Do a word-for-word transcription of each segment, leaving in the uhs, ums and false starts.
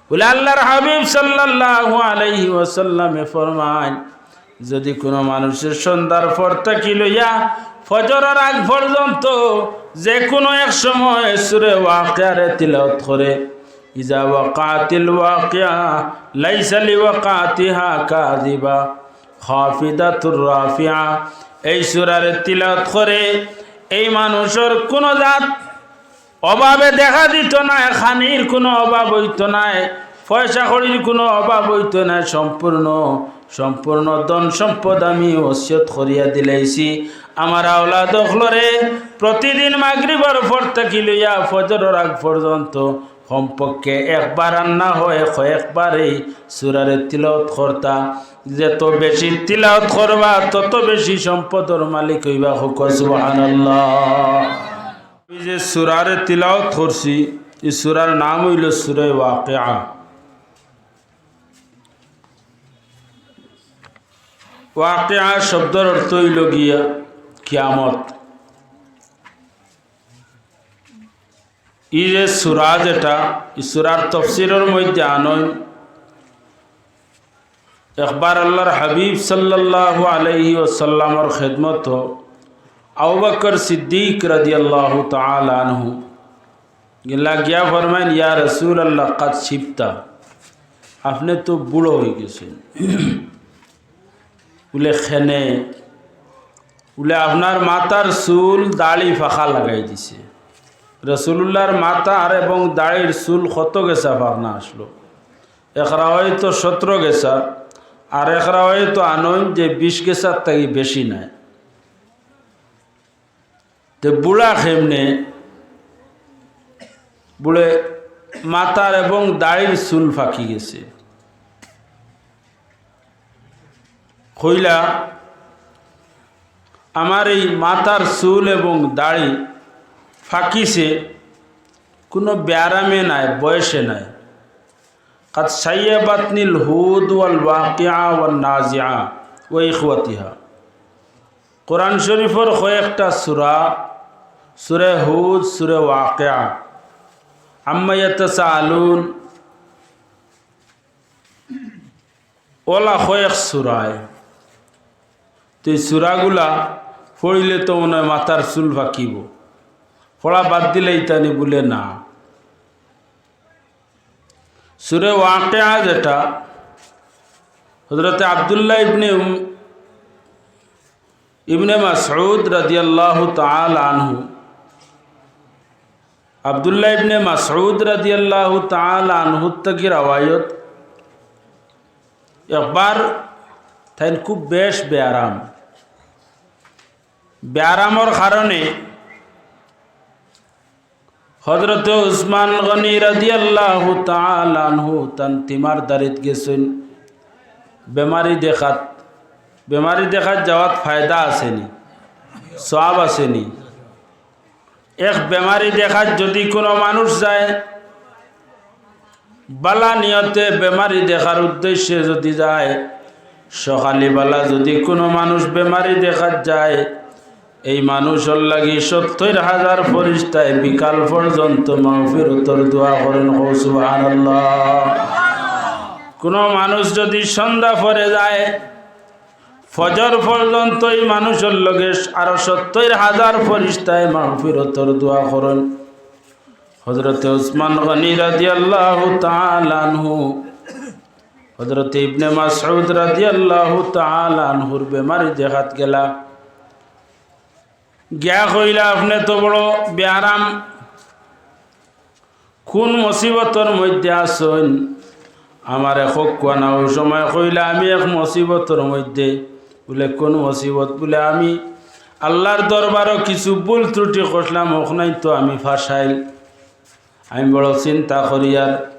বুলে আল্লাহর হাবিব সাল্লাল্লাহু আলাইহি ওয়াসাল্লামে ফরমাইন, যদি কুনু মানুষে সন্ধ্যার পর থাকি লইয়া ফজরর আগ পর্যন্ত যে কুনু এক সময় সূরা ওয়াকিয়ারে তিলাওয়াত করে, ইজা ওয়াকাতিল ওয়াকিয়া লাইসা লিওয়াকাতিহা কাযিবা খাফিদাতুর রাফিয়া, এই সূরারে তিলাওয়াত করে, এই মানুষর কুনু জাত অভাবে দেখা দিতো নায়, খানির কুনু অভাব অইতো নায়, পয়সা কড়ির কুনু অভাব অইতো নায়, সম্পূর্ণ, সম্পূর্ণ ধন সম্পদ আমি ওসিয়ত করিয়া দিলাইছি আমার আওলাদ অকলরে। প্রতিদিন মাগরিবর পর থাকি লইয়া ফজরর আগ পর্যন্ত কমপক্ষে একবার আর না হয় কয়েকবার এই সূরারে তিলাওয়াত করতা। যত বেশি তিলাওয়াত করবা, তত বেশি সম্পদর মালিক অইবা। কউক্কা সুবহানাল্লাহ। আমি যে সূরারে তিলাওয়াত করছি, এই সূরার নাম অইলো সূরা ওয়াকিয়া। ওয়াকিয়া শব্দর অর্থ অইলো গিয়া কিয়ামত। ই যে সূরা যেটা, ই সূরার তফসিরর মধ্যে আনইন, একবার আল্লাহর হাবিব সাল্লাল্লাহু আলাইহি ওয়াসাল্লামর খেদমতো আবু বকর সিদ্দিক রাদিয়াল্লাহু তাআলা আনহু গেলা গিয়া ফরমাইন, "ইয়া রাসূলুল্লাহ, কাদ শিবতা, আপনে তো বুড়া অইগেছইন।" বুলে, "কেনে?" বুলে, "আপনার মাথার চুল দাড়ি ফাঁকা লাগাই দিছে।" রাসূলুল্লাহর মাথার এবং দাড়ির চুল কত গেছা ফাকনা আছলো? এক রাওয়ায়েতো সতরো গেছা, আর এক রাওয়ায়েতো আনইন যে বিশ গেছার থাকি বেশি নায়। তে বুড়া কেমনে? বুলে, "মাথার এবং দাড়ির চুল ফাঁকি গেছে।" কইলা, "আমার এই মাথার চুল এবং দাড়ি ফাঁকিছে, কুনু ব্যারামে নায়, বয়সে নায়।" কাদ শাইয়াবাতনিল হুদ ওয়াল ওয়াকিয়া ওয়ান নাজিয়া ওয়া ইখওয়াতিহা। কোরআন শরীফর কয়েকটা সূরা, সূরা হুদ, সূরা ওয়াকিয়া, আম্মা ইয়াতাসাআলুন, অলা কয়েক সূরায়। তে সূরাগুলা পড়িলে তো মনে অয় মাথার চুল ফাঁকিবো। পড়া বাদ দিলাইতানি? বুলে না। সূরা ওয়াকিয়া যেটা, হযরতে আব্দুল্লাহ ইবনে উম-, ইবনে মাসউদ রাদিয়াল্লাহু তাআলা আনহু, আব্দুল্লাহ ইবনে মাসউদ রাদিয়াল্লাহু তাআলা আনহুর থাকি রাওয়ায়ত, একবার তাইন খুব বেশ বেয়ারাম, বেয়ারামর কারণে হযরতে উসমান গনি রাদিয়াল্লাহু তাআলা আনহু তান তিমার দাড়িত গেছইন বেমারি দেখাত। বেমারি দেখাত যাওয়াত ফায়দা আছে নি? সওয়াব আছে নি? এক বেমারি দেখাত যদি কুনু মানুষ যায়, বালা নিয়তে বেমারি দেখার উদ্দেশ্যে যদি যায়, সকালে বালা যদি কুনু মানুষ বেমারি দেখাত যায়, এই মানুষর লাগি সত্তইর হাজার ফিরিস্তায় বিকাল পর্যন্ত মাগফিরতর দোয়া করইন। কও সুবহানাল্লাহ। কুনু মানুষ যদি সন্ধ্যা পরে যায়, ফজর পর্যন্ত এই মানুষর লগে আরো সত্তইর হাজার ফিরিস্তায় মাগফিরতর দোয়া করইন। হযরতে উসমান গনি রাদিয়াল্লাহু তাআলা আনহু, হযরতে ইবনে মাসউদ রাদিয়াল্লাহু তাআলা আনহুর বেমারি দেখাত গেলা। গিয়া কইলা, "আপনে তো বড় বেয়ারাম, কুন মুসিবতর মধ্যে আছইন? আমারে কউক্কা না।" অউ সময় কইলা, "আমি এক মুসিবতর মধ্যে।" বুলে, "কুন মুসিবত?" বুলে, "আমি আল্লার দরবারো কিছু ভুল ত্রুটি করছিলাম, অখনাইন তো আমি ফাঁসাইল। আমি বড় চিন্তা করিয়ার।"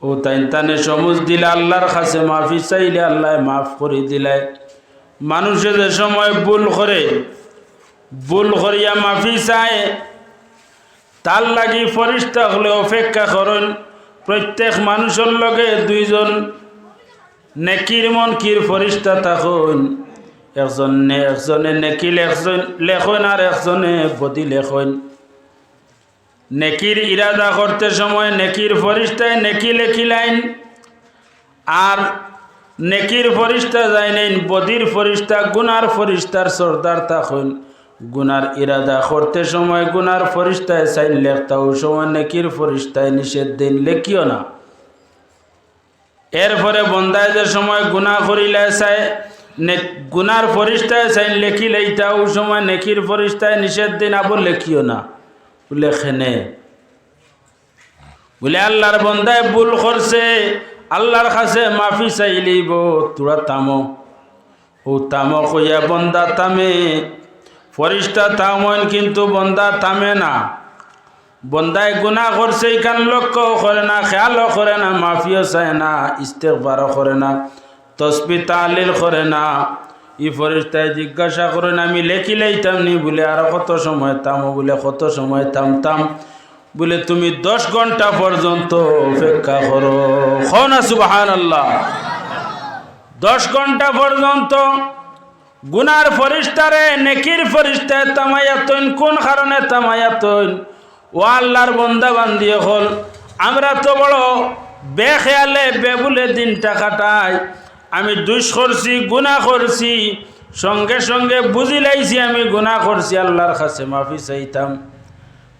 অউ তাইন তানে সমুজ দিলা, আল্লার কাছে মাফি চাইলে আল্লায় মাফ করি দিলায়। মানুষে যে সময় ভুল করে, ভুল করিয়া মাফি চায়, তার লাগি ফিরিস্তা অকলে অপেক্ষা করইন। প্রত্যেক মানুষর লগে দুইজন নেকির মুনকির ফিরিস্তা থাকইন। একজন নে-, একজনে নেকি লেখজন-, লেখইন আর একজনে বদি লেখইন। নেকির ইরাদা করতে সময় নেকির ফরিস্তায় নেকি লেখিলাইন, আর নেকির ফরিস্তা যাইনাইন, বদির ফরিস্তা, গুনার ফরিস্তার সর্দার থাকইন। গুনার ইরাদা করতে সময় গুনার ফরিস্তায় সাইন লেখতা, অউ সময় নেকির ফরিস্তায় নিষেধ দেইন, লেখিও না। এরপরে বন্দায় যে সময় গুনা করিলায় চায়, নে-, গুনার ফরিস্তায় চাইন লেখিলাইতা, অউ সময় নেকির ফরিস্তায় নিষেধ দেইন, আবো লেখিও না। বুলে, "কেনে?" বুলে, "আল্লার বন্দায় ভুল করছে, আল্লার কাছে মাফি চাইলিবো, তুরা থামো।" অউ থামো কইয়া বন্দা থামে, ফরিস্তা থামইন, কিন্তু বন্দা থামে না। বন্দায় গুনা করছে, ইখান লক্ষ্যও করে না, খেয়ালও করে না, মাফিও চায় না, ইস্তেগফারও করে না, তসবি তাহলিল করে না। ই ফরিস্তায় জিজ্ঞাসা করইন, "আমি লেখিলাইতাম নি?" বুলে, "আর কত সময় থামো?" বুলে, "কত সময় থামতাম?" বুলে, "তুমি দশ ঘন্টা পর্যন্ত অপেক্ষা করো।" কও না সুবহানাল্লাহ। দশ ঘন্টা পর্যন্ত গুনার ফরিস্তারে নেকির ফরিস্তায় থামাইয়া থইন। কোন কারণে থামাইয়া থইন? ও আল্লার বন্দা বান্দি অকল, আমরা তো বড় বেখেয়ালে বেভুলে দিনটা কাটাই। আমি দুষ করছি, গুনা করছি, সঙ্গে সঙ্গে বুঝিলাইছি আমি গুনা করছি, আল্লার কাছে মাফি চাইতাম।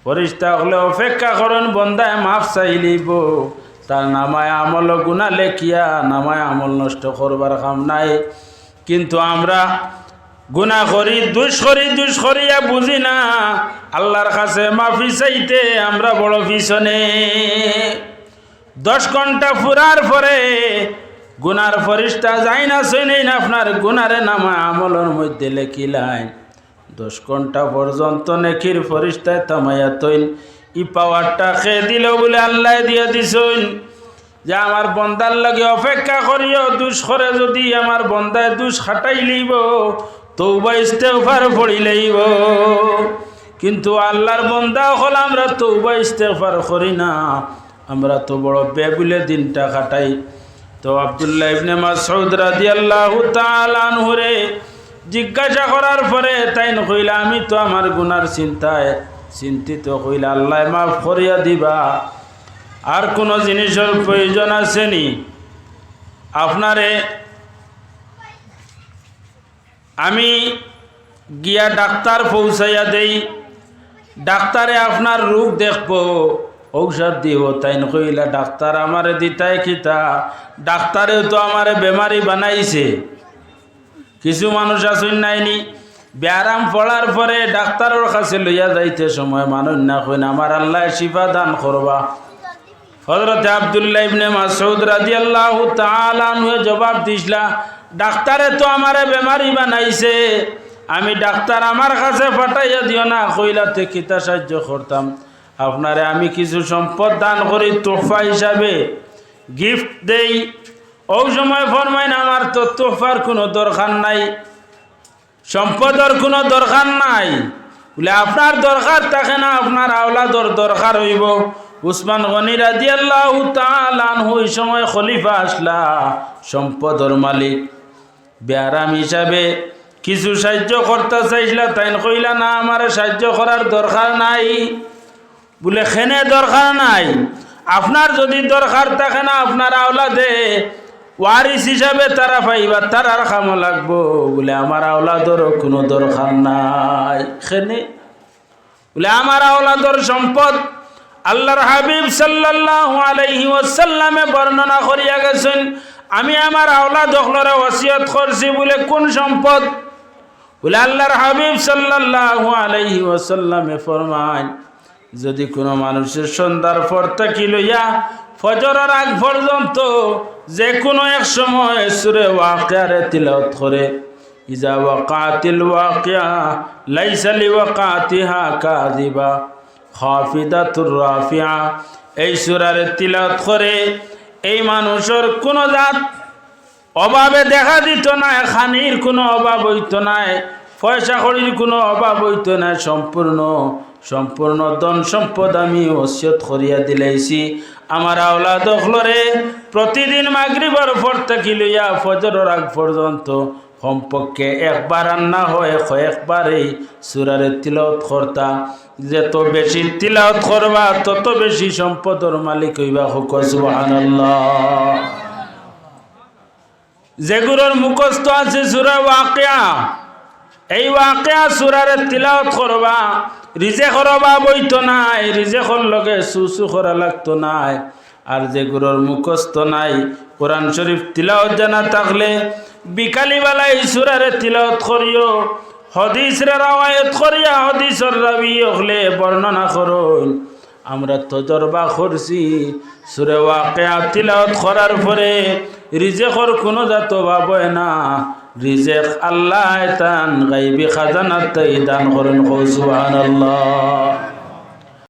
ফরিস্তা অকলে অপেক্ষা করইন, বন্দায় মাফ চাইলিবো, তার নামায় আমল গুনা লেখিয়া নামায় আমল নষ্ট করবার কাম নাই। কিন্তু আমরা গুনা করি, দুষ করি, দুষ করিয়া বুঝি না, আল্লার কাছে মাফি চাইতে আমরা বড় পিছনে। দশ ঘন্টা ফুরার পরে গুনার ফরিস্তা যাইন, আছইন, আপনার গুনারে নামায় আমলর মধ্যে লেখিলাইন। দশ ঘন্টা পর্যন্ত নেকির ফরিস্তায় থামাইয়া থইন। ই পাওয়ারটা কে দিল? বুলে, "আল্লায় দিয়া দিছইন।" যে আমার বন্দার লাগি অপেক্ষা করিও, দুষ করে যদি আমার বন্দায় দুষ কাটাইলিবো, তওবা ইস্তেগফার পড়িলাইবো। কিন্তু আল্লার বন্দা অকল, আমরা তওবা ইস্তেগফার করি না, আমরা তো বড় বেভুলে দিনটা কাটাই। তো আব্দুল্লাহ ইবনে মাসউদ রাদিয়াল্লাহু তাআলা আনহুরে জিজ্ঞাসা করার পরে তাইন কইলা, "আমি তো আমার গুনার চিন্তায় চিন্তিত।" কইলা, "আল্লায় মাফ করিয়া দিবা।" আর কোনো জিনিসর প্রয়োজন আছে নি? আপনারে আমি গিয়া ডাক্তার পৌঁছাইয়া দেই, ডাক্তারে আপনার রোগ দেখবো, ঔষধ দিব। তাইন কইলা, "ডাক্তার আমারে দিতায় কিতা? ডাক্তারেও তো আমারে বেমারি বানাইছে।" কিছু মানুষ আছইন নাইনি, ব্যারাম পড়ার পরে ডাক্তারর কাছে লইয়া যাইতে সময় মানুষ না কইন, "আমার আল্লায় শিফা দান করবা।" হযরতে আব্দুল্লাহ ইবনে মাসউদ রাদিয়াল্লাহু তাআলা আনহু জবাব দিছলা, "ডাক্তারে তো আমারে বেমারি বানাইছে, আমি ডাক্তার আমার কাছে পাঠাইয়া দিও না।" কইলা, "তে কিতা সাহায্য করতাম?" "আপনারে আমি কিছু সম্পদ দান করি তোহফা হিসাবে, গিফট দেই।" অউ সময় ফরমাইন, "আমার তো তোহফার কোনো দরকার নাই, সম্পদর কোনো দরকার নাই।" বুলে, "আপনার দরকার থাকে না, আপনার আওলাদর দরকার অইবো।" উসমান গনি রাদিয়াল্লাহু তাআলা আনহু অউ সময় খলিফা আছলা, সম্পদর মালিক। ব্যারাম হিসাবে কিছু সাহায্য করতা চাইছলা, তাইন কইলা, "না, আমারে সাহায্য করার দরকার নাই।" বুলে, "কেনে দরকার নাই? আপনার যদি দরকার থাকে না, আপনার আওলাদে ওয়ারিস হিসাবে তারা পাইবা, তারার কামো লাগবো।" বুলে, "আমার আওলাদরও কোনো দরকার নাই।" কেনে? বুলে, "আমার আওলাদর সম্পদ।" আল্লার হাবিব সাল্লাল্লাহু আলাইহি ওয়াসাল্লামে বর্ণনা করিয়া গেছইন, "আমি আমার আওলাদ অকলরে ওসিয়ত করছি।" বুলে, "কোন সম্পদ?" বুলে, আল্লার হাবিব সাল্লাল্লাহু আলাইহি ওয়াসাল্লামে ফরমাইন, যদি কোনো মানুষে সন্ধ্যার পর থাকি লইয়া ফজরর আগ পর্যন্ত যে কোনো এক সময় সূরা ওয়াকিয়ারে তিলাওয়াত করে, "ইজা ওয়াকাতিল ওয়াকিয়া লাইসা লিওয়াকাতিহা কাযিবা খাফিদাতুর রাফিয়া", এই সূরারে তিলাওয়াত করে, এই মানুষর কোনো জাত অভাবে দেখা দিত নায়, খানির কোনো অভাব অইতো নায়, পয়সা কড়ির কোনো অভাব অইতো নায়, সম্পূর্ণ, সম্পূর্ণ ধন সম্পদ আমি ওসিয়ত করিয়া দিলাইছি আমার আওলাদ অকলরে। প্রতিদিন মাগরিবর পর থাকি লইয়া ফজরর আগ পর্যন্ত কমপক্ষে একবার আর না হয় কয়েকবার এই সূরারে তিলাওয়াত করতা। যত বেশি তিলাওয়াত করবা, তত বেশি সম্পদর মালিক অইবা। কউক্কা সুবহানাল্লাহ। যেগুলোর মুখস্থ আছে সূরা ওয়াকিয়া, এই ওয়াকিয়া সূরারে তিলাওয়াত করবা। রিজেকর অভাব অইতো নায়, রিজেকর লগে সুসু করা লাগতো নায়। আর যেগুলোর মুখস্থ নাই, কোরআন শরীফ তিলাওয়াত জানা থাকলে বিকালি বেলা এই সূরারে তিলাওয়াত করিও। হাদিসরে রেওয়ায়েত করিয়া হাদিসর রাবি অকলে বর্ণনা করইন। আমরা তজরবা করছি, সূরা ওয়াকিয়া তিলাওয়াত করার পরে রিজেকর কুনু জাত অভাব অয় না। রিজেক আল্লায় তান গাইবি খাজানাত তাই দান করইন। কও সুবহানাল্লাহ।